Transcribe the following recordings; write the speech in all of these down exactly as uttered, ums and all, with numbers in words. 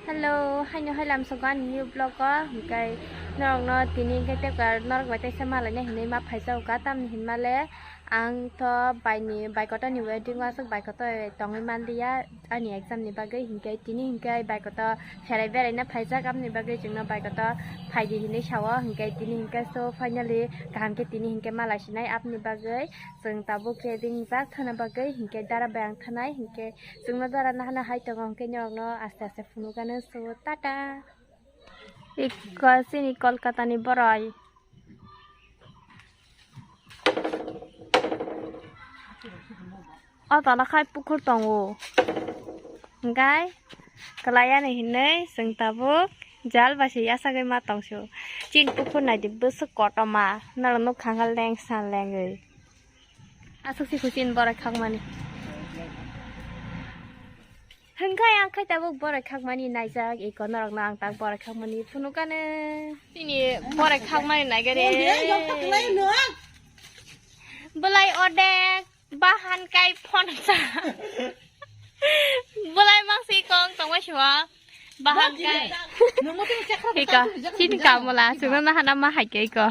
Hello, haino hai lamsogo ani new vlog o, hingkai norokno tini hingkai tebkar norok bai teisa malaina hinwi ma phaijago ka, tamni hinmale ang to baini baikoto ni wedding o aswk baikoto tongwi manliya ani exam ni bagwi, hingkai tini hingkai baikoto pherai beraina phaijak, aboni bagwi chwngno baikoto phaidi hinwi sao, hingkai tini hingkai so finally kaham khe tini hingkai malai sinai, aboni bagwi chwng tabuk ready wngjak thana bagwi, hingkai dara bai ang thanai, hingkai chwngno dara nahana hai tongo, hingke norokno aste aste phunukgano, so tata. Ikko chini Kolkata ni boroi. O tola khai pukhur tongo. Hingkai kwlai yani hinwi chwng tabuk jal bai se yasagwi ma tongsu. Chini pukhur naidi bwswk kotorma. Norok nukha khe lengsa lengwi. Aswk se khuchin borai khakmani. Hwnkhe ang khai tabuk borai khakmani naijak, iko norokno ang tak borai khakmani phunukani. Chini borai khakmani naigari. Belai odek, bahan kai phonsa. Belai mangsi kong tongmai siwa. Bahan kai. Iko, chini kamola, chwngno nahana ma hai khe iko.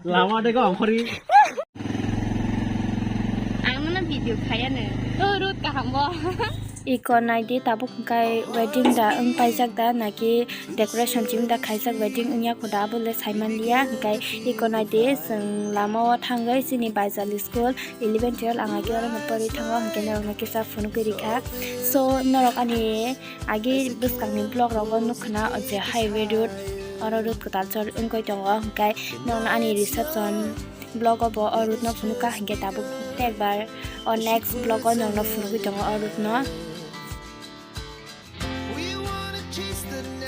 Lama de ko amphari. Ang nono video khayano. To road kaham bo. Iko naidi tabuk hwnkhe wedding da wng paijak da naki decoration chim da khaijak wedding wngya kho da abo le saiman liya hwnkhe iko naidi chwng lama o thangwi chini Baijali school eleven twelve ang agi oro no porwi thango hwnkhe norok no kisa phunugwi rikha. So norok ani Agi bwskangni vlog rogo nukkhna o je highway road, oro road kwtal chor wngwi tongo, hwnkhe nokno ani reception vlog o bo o road no phunukha, hwnkhe tabuk tekbar o next vlog o nokno phunugwi tongo o road no.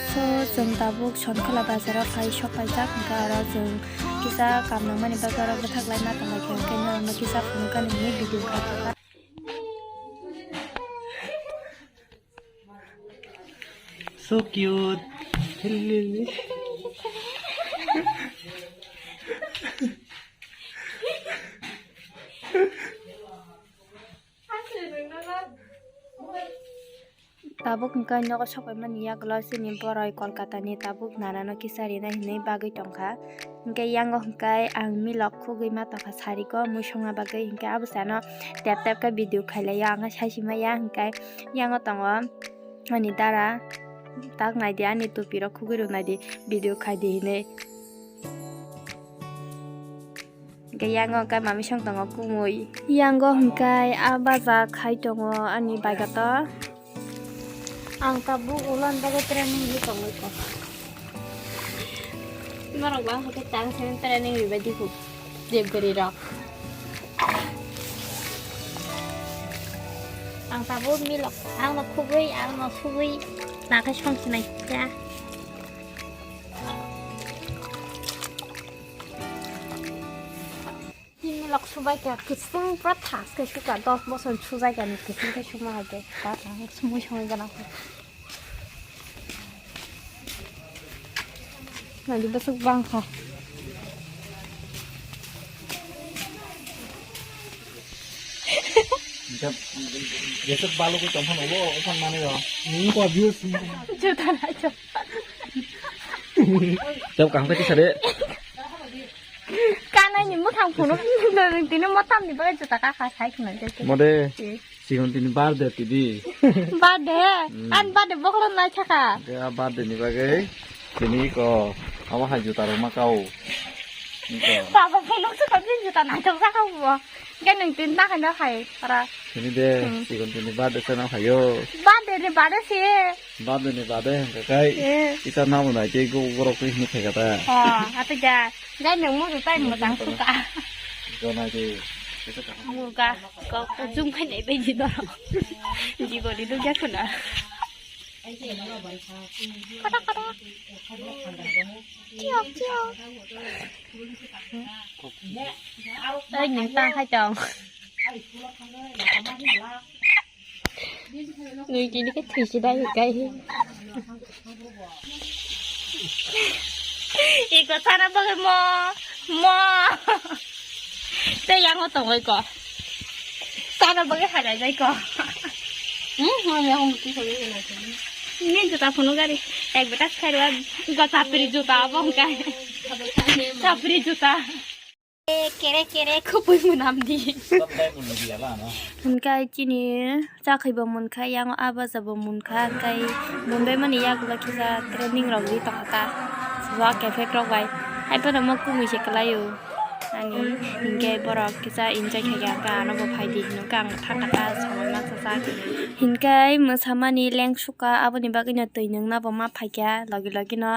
So, chwng tabuk Sonkhola bazar o phai sok paijak, hwnkhe oro chwng kisa kam nangmani bagwi oro bwthak laima tonglaikha, hwnkhe norokno kisa phunukani hwnwi video kha. So cute. Tabuk hwnkhe nogo sokphaimani yagulo chini boroi Kolkata ni tabuk nana no kisa rina hinwi bagwi tongkha. Hwnkhe yango hwnkhe ang milok khugwi ma tongkha sariko mui songna bagwi, hwnkhe abo sano tep tep khe video khailai o, ang khe sai si maya. Hwnkhe yango tongo ani dara, tak nai di ani tupi rok khugwi rw nai di video khai di hinwi. Hwnkhe yango hwnkhe mami song tongo kumui. Yango hwnkhe a baja khai tongo ani bagato. Ang tabuk ulan bagwi training di tongwi kok. Norok bang hwnkhe tang sini training ribai di kuk. Jebgari rok. Ang tabuk milok. Ang no khugwi, ang no sugwi. Nakai song sinai ya. Tini lok subai kha, kising pura thas khe suka, dos bosor sujai kha ni kising khe suma hai khe. Ta ta sumui sumui gana kha. Nadi besok bang kha. Jab, besok balu ko tongphano bo, ophan mane yo. Ni ko views ni. Juta na jo. Jab kaham khe tisa de. Kanai ni muthang phunu. Tini motam ni bagwi juta ka kha sai khna de. Mode. Eh. Sikon tini birthday tidi. Birthday? Hmm. An birthday bokolo nai saka. Ke a birthday ni bagwi tini ko abo hai juta rok ma kao. Niko. Baba phunuk se kami juta nai thok saka bo. Ke nung tin ta khaina khai para. Tini de, hmm, sikon tini birthday se na khayo. Birthday ni birthday se. Bade ni bade hwnkha kai. Eh. Ita nabo nai tei go borok tei hinwi khaika ta. Oh, ato ja. Gai nang mo tai mo tang suka. Go nai tei. Muga, ko ko jum khai nai bai di doro. Di body do ja kuna. Kata kata. Kio kio. Ai ning tang khai tong. Nui tini khe thwi si dai kai. Iko sana bagwi mo, mo. Tei yango tongoi ko. Sana bagwi halai jai ko. Ini juta phunuk gari. Ek beta khairwa go chapri juta abo hwnkhe. Chapri juta. Kere kere khupui munam di. Hwnkhe chini chakhwi bo munkha, yang abo jabo munkha, hwnkhe munbai mani yagulo kisa training rok di tongkha ta. Swak effect rok bai. Hai phano mo kumui se kwlaio. Ani hinkhe borok kisa enjoy khaikha, hwnkhe ano bo phaidi hinwi khe ang thangkha ta, samung masa sak. Hinkhe mwsamani leng sukha, aboni bagwino twi nungna bo ma phaikha logi logi no.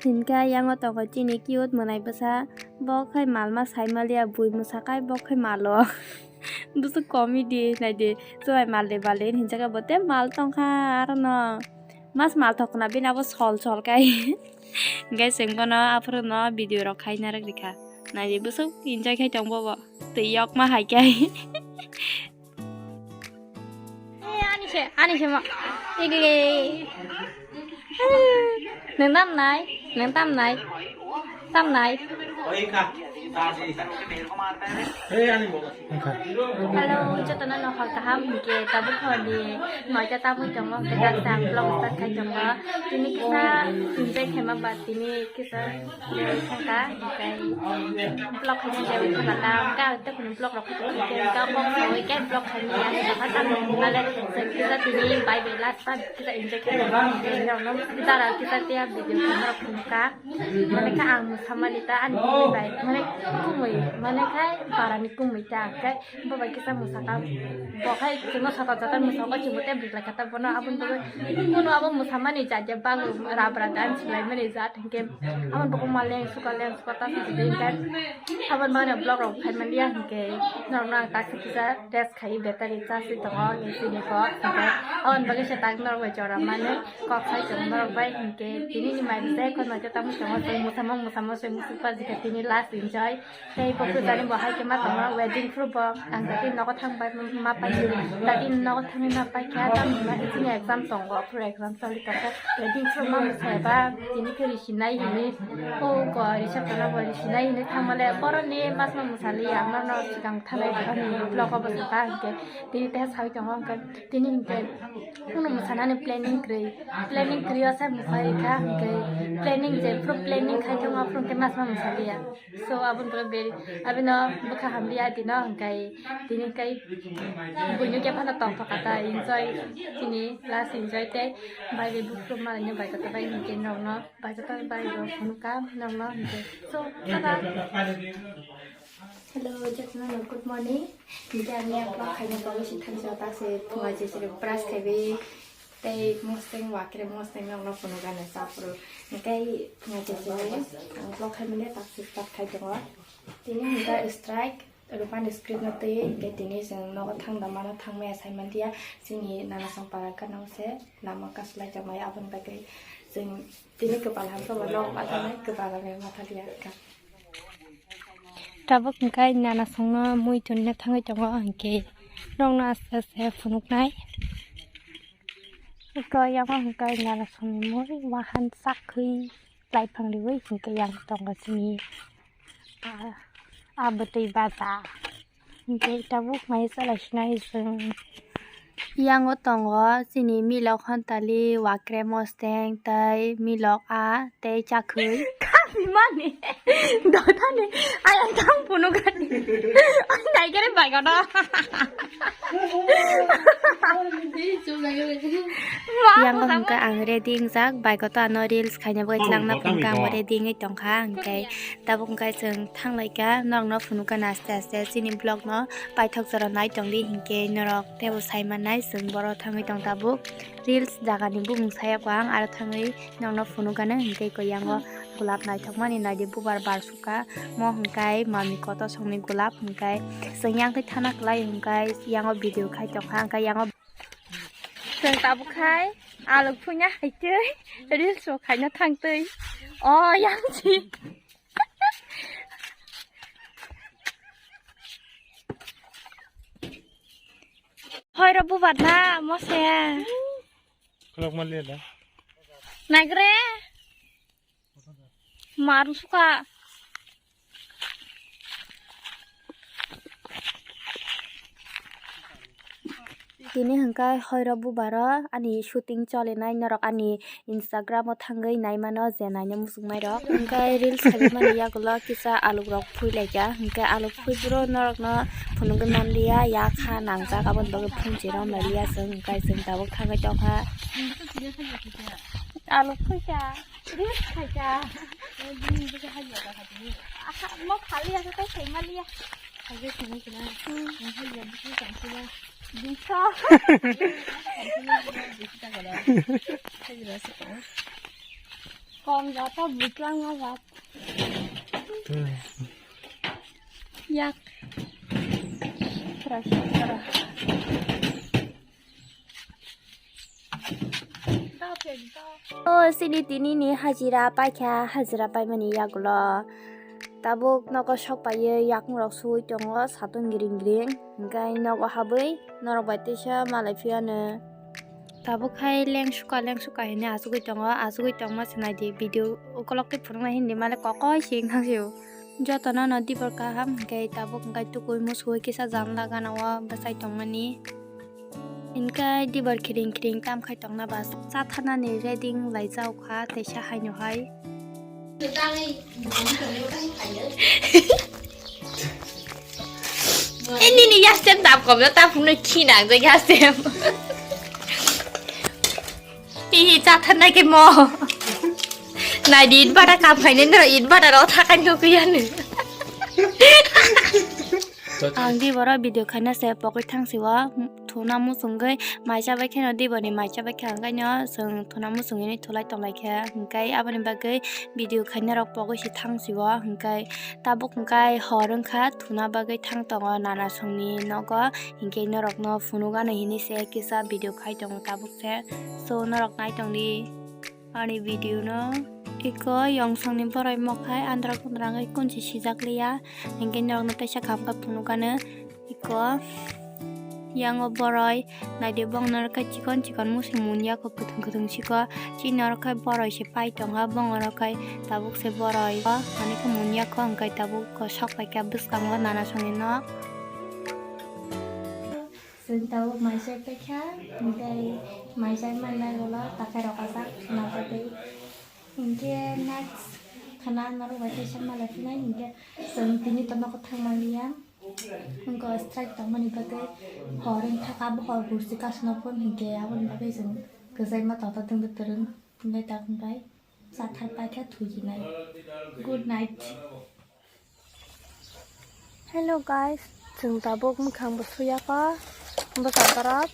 Hinkhe yango tongo chini cute mwnai bwsa, bo khai mal ma sai maliya, bui mwsa khai bo khai malo. Bwswk comedy naidi, chubai mal de bale hinjak bo te mal tongkha aro no. Mas mal thokna bini abo sol sol khai. Hinkhe chwng bono aphuru no video rok khai narwk rikha. Naidi bwswk enjoy khai tong bobo. Twi yok ma hai khai. Eh, ani se, ani se mo. Igli. Nang tam nai, nang tam nai. Tam nai. Hello, jotono no hor kaham, hingke tabuk hor di noita tamui tongo, hingke daksa ang vlog start khai tongo. Tini kisa enjoy khaima ba tini kisa lewi thangka, hingke vlog khaina lewi thangka ta, hingke ang tei kunu vlog rok khaina hingke hingke kok sawi khe vlog khaina ya, hingke kha tamni hingmale kisa tini bai bai last time kisa enjoy khaina hingke hingke kisa tia video khaina rok phunukha. Mane kha ang mwsamani ta ani kumui bai, mane kumui, mane khai parani kumui ta, khai bo bai kisa mwsaka, bo khai chwngno saka jata mwsaka chwngbo tei bwrwi lai kha ta bono aboni bagwi kunu abo mwsamani jat ya bagwi rabra dance laimani jat hinkhe aboni bagwi ma leng suka leng suka ta sijili hinkhe aboni bagwi vlog rok khai manliya hinkhe norokno ang tak kisa rest khai battery charge tongo sini kok hinkhe aboni bagwi se tak norok bai jora mani. Kok sai chwng norok bai hinkhe tini ni mai rwjak kheno khe tamo chwng chwng mwsamo mwsamo chwng swk pajikha tini last enjoy. Tei bo kwchani bo hai khe ma tongo wedding phuru bo ang jati nogo thang bai ma pai tati nogo thangwi ma pai kha tamo hwnba khe chini exam tongo phuru exam choli tongkha wedding phuru ma mwsai ba tini khe risinai hinwi o ko reception o bo risinai hinwi thangmale boroni masma mwsali ang norno swkang thanai ani vlog o bo sakha hinkhe tini teha sawi tongo hinkhe tini hinkhe. Kunu mwsanani planning kwrwi, planning kwrwi o sai mwsai kha, hwnkhe planning je phuru planning khai thangma phuru hwnkhe masma mwsaliya. So aboni bagwi beri, abino bwkha hamliya dino hwnkhe tini hwnkhe buino khe phano tongthok kha ta enjoy chini last enjoy tei bai bai buphuru malaino bai kota bai hwnkhe norokno bai kota bai rok phunukha norokno hwnkhe. So, tada. Hello, jotono no good morning. Hingke ani ang vlog khaina bagwi si thansa tak se phunga je se brush khaiwi tei mosteng wakre mosteng nokno phunukha nai chapro. Hingke phunga je se ang vlog khaimani tak se start khai tongo. Tini hingke strike rupani script no twi hingke tini chwng nogo thang da mano thang maya sai manliya chini nana song para gana se lama kasulai tongmai aboni bagwi chwng tini kwpal hamsa bo nok ma thangnai kwpal hamya ma thaliya. Tabuk hwnkhe nana songno mui tonna thangwi tongo, hinkhe norokno aste aste phunuknai. Eko yango hwnkhe nana songni mui wahan sakwi taiphang riwi hinkhe yang tongo chini ah, ah, bwtwi baja. Hinkhe tabuk mai chalai sinai chwng. Yango tongo chini milok hontali wakre mosteng tei milok a tei chakhwi. Khasi mani. Dotani ayang thang phunukani. Ai naikere bai kono. Yango hwnkhe ang ready wngjak bai koto ano reels khaina bagwi twlangna phunukha ang ready wngwi tongkha hwnkhe. Tabuk hwnkhe chwng thanglaikha, norokno phunukha aste aste chini vlogno paithak jora nai tongdi hinkhe norok teibo sai mannai chwng boro thangwi tong tabuk. Reels jagani bumung sayakha ang aro thangwi norokno phunukha hinkhe koi yango gulab naithokmani naidi bubar barsukha mo hinkhe mami kotor songni gulab hinkhe chwng yang thai thana kwlai hinkhe yango video khai tongkha hinkhe yango. Chwng tabuk khai alok phunya hai twi reels rok khaina thang twi o yang si. Hoi ro bubar na mose. Khulok mali da. Nagre. Maru suka. Tini hwnkhe hoiro bubaro ani shooting cholinai, norok ani Instagram o thangwi naimano je naina muchungnairok. Hwnkhe reels khaimani yagulo kisa alukrok phuilaikha, hwnkhe aluk phuiphuru norokno phunugwi manliya, yak ha nangjak, aboni bagwi phunchi romlailiya chwng, hwnkhe chwng tabuk thangwi tongkha. Aluk phuikha, reels khaikha. Aha, mo khali asa tei khaimaliya. Khaikhe sini kina. Hmm. Nang hai ya bisi tang kina. Bisa. Kom jata buklang ma jat. Yak. Terus, terus. O chini tini ni hajira paikha, hajira paimani yagulo tabuk nogo sok paiwi yakung rok sui tongo, satung gring gring, hwnkhe nogo habwi norok bai teisa malai phiyano. Tabuk hai lengsuka lengsuka hinwi achugwi tongo, achugwi tongma se naidi video ukolok tei phunuknai hindi male kokoi se wngthang sio. Jotono no dibor kaham hwnkhe tabuk hwnkhe tukui muchungwi kisa janla gana o bwchai tongmani. Hwnkhe dibor khiring khiring tam khai tongna ba chathanani ready wng laijak kha teisa haino hai. E nini yastem dam kom yo, ta phunukno khi nang je yastem. Hihi chathanai khe mo. Naidi, it bata kam khainai norok, it bata rok thakai nukwi ano. Ang diboro video khaina se pokwi thang sio, thuna muchungwi mai chabai kheno diboni mai chabai khe ang kaino chwng thuna muchungwi thulai tonglai khe, hwnkhe aboni bagwi video khaina rok pokwi se thang sio, hwnkhe tabuk hwnkhe hor wngkha thuna bagwi thang tongo nana songni nogo, hwnkhe norokno phunuk ano hinwi se kisa video khai tongo tabuk se, so norok nai tongdi. Ani video no iko yongsong ni borai mokhai andra kundra wngwi kunchi sijak liya, hingke norok no teisa kaham khe phunuk ano iko yango borai naidi bong norok khe chikon chikon musi munya kho kwthwng kwthwng siko chini norok khe borai se pai tongo bong norok khe tabuk se borai ani khe munya kho hingke tabuk kho sok pai khe bwskango nana songni nok. Chwng tabuk mai chai paikha, hwnkhe mai chai mannai ulo takhai rok ajak khwna bagwi. Hwnkhe next khwna norok bai teisa malai phinai, hwnkhe chwng tini to nogo thang manliya. Hwnkhe strike tongmani bagwi hor wngkha, abo hor hursi kasno phone, hwnkhe aboni bagwi chwng kwchai ma tota twngwi twrwng hwnkhe tabuk bai. Chathar paikha thujinai. Good night. Hello guys, chwng tabuk mwkhang bo suyakha bwsa borok,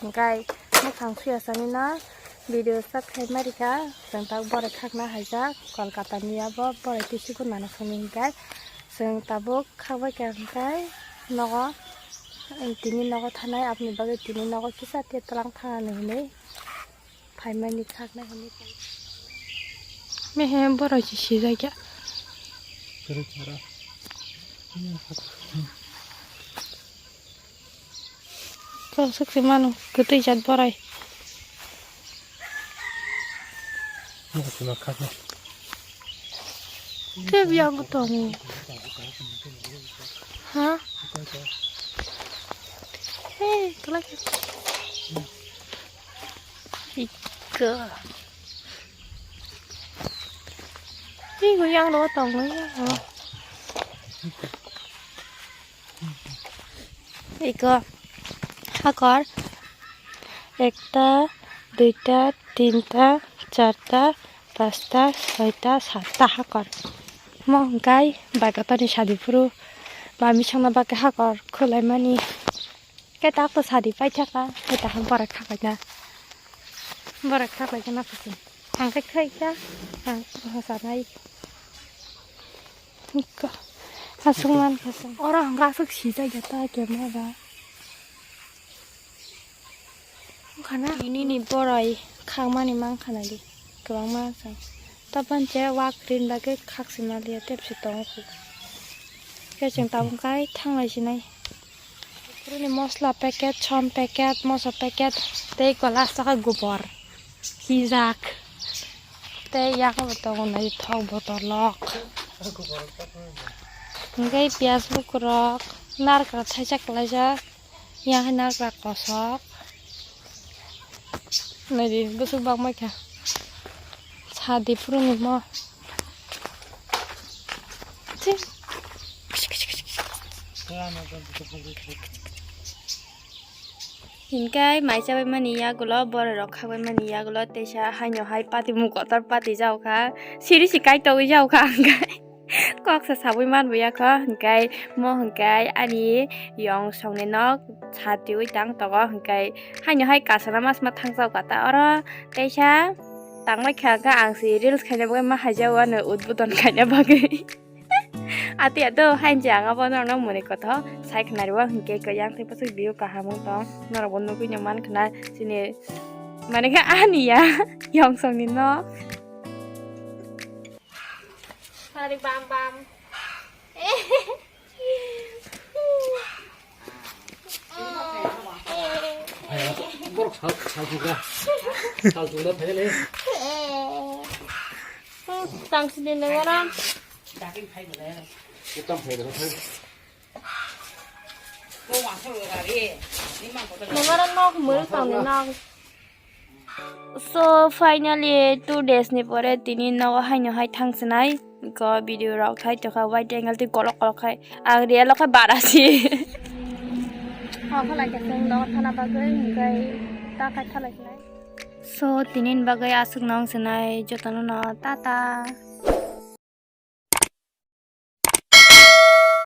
hwnkhe mwkhang suya sani na video start khai ma rikha. Chwng tabuk borai khakna haijak Kolkata ni, abo borai tisigo nana songni hwnkhe chwng tabuk khakbai kha, hwnkhe nogo tini nogo thanai, aboni bagwi tini nogo kisa te twlang thanani hinwi. Phaimani khaknai hwnwi tong. Mehe borok se sijak ya. Kwrwi khara. Tongthok se mano kwtwi jat borai. Tei biyang bo tongo. Ha? Hey, kelak. Ika. Ih, yang lo tongo ya. Iko hakor ekta, duita, tinta, charta, pasta, soita, satta hakor. Mo hwnkhe bai kotorni sadi phuru ba misongno bagwi hakor khwlaimani. Khe tak to sadi paithaka, khe tak borok khaklaina. Borok khaklaikhe naphaikhe. Ang khe khaikha, ang hosa nai. Aswk mankha chwng. Oro hwnka aswk sijak ya ta camera ba. Wngkha na? Nini ni borai khakmani mankha nai di. Kwbangma chwng. Tapan che wak rin bagwi khak sima liya tep se tongo kho. Khe chwng tabuk kai thanglai sinai. Bini mosla packet, som packet, moso packet, tei glass saka gubor. Hijak. Tei yakho bo tongo naithok botolrok. Hwnkhe piyaj bukurok, narikra thaisa kwlaijak, yang hai narikra kosok. Naidi, bwswk bangmai kha. Sa di phuru ni mo. Thik. Hinkhe mai chabai mani yagulo, borok rok khabai mani yagulo, teisa haino hai pati mukotor pati jao kha, siri si kaitogwi jao kha, hinkhe kok se sabui man buya kho, hinkhe mo hinkhe ani yong songni nok satiui tang tongo, hinkhe haino hai kasana mas ma thangjao kha ta oro, teisa tangbai kha, hinkhe ang si reels khaina bagwi ma haijao ano udbudon khaina bagwi. Ati ato hainje ang abo norokno muni kotho sai khna rwo, hinkhe kwchang tei bwswk view kaham wng tong, norokbo nugwi no man khna chini, mane khe ani ya, yong songni nok. Sari bam bam. Borok sal, sal chukha. Sal chukha phai le. Tang sini nengara. Utang phai le. Nengara nok mul tang ni nok. So finally two days ni pore tini nogo haino hai thangsinai ko video rok thai tokha wide angle tei kolok kolok khai ang real o khai barasi. Ang khalai khe chwng nogo thana bagwi hinkhe ta khai khalai khlai. So tini ni bagwi aswk nong sinai jotono no tata.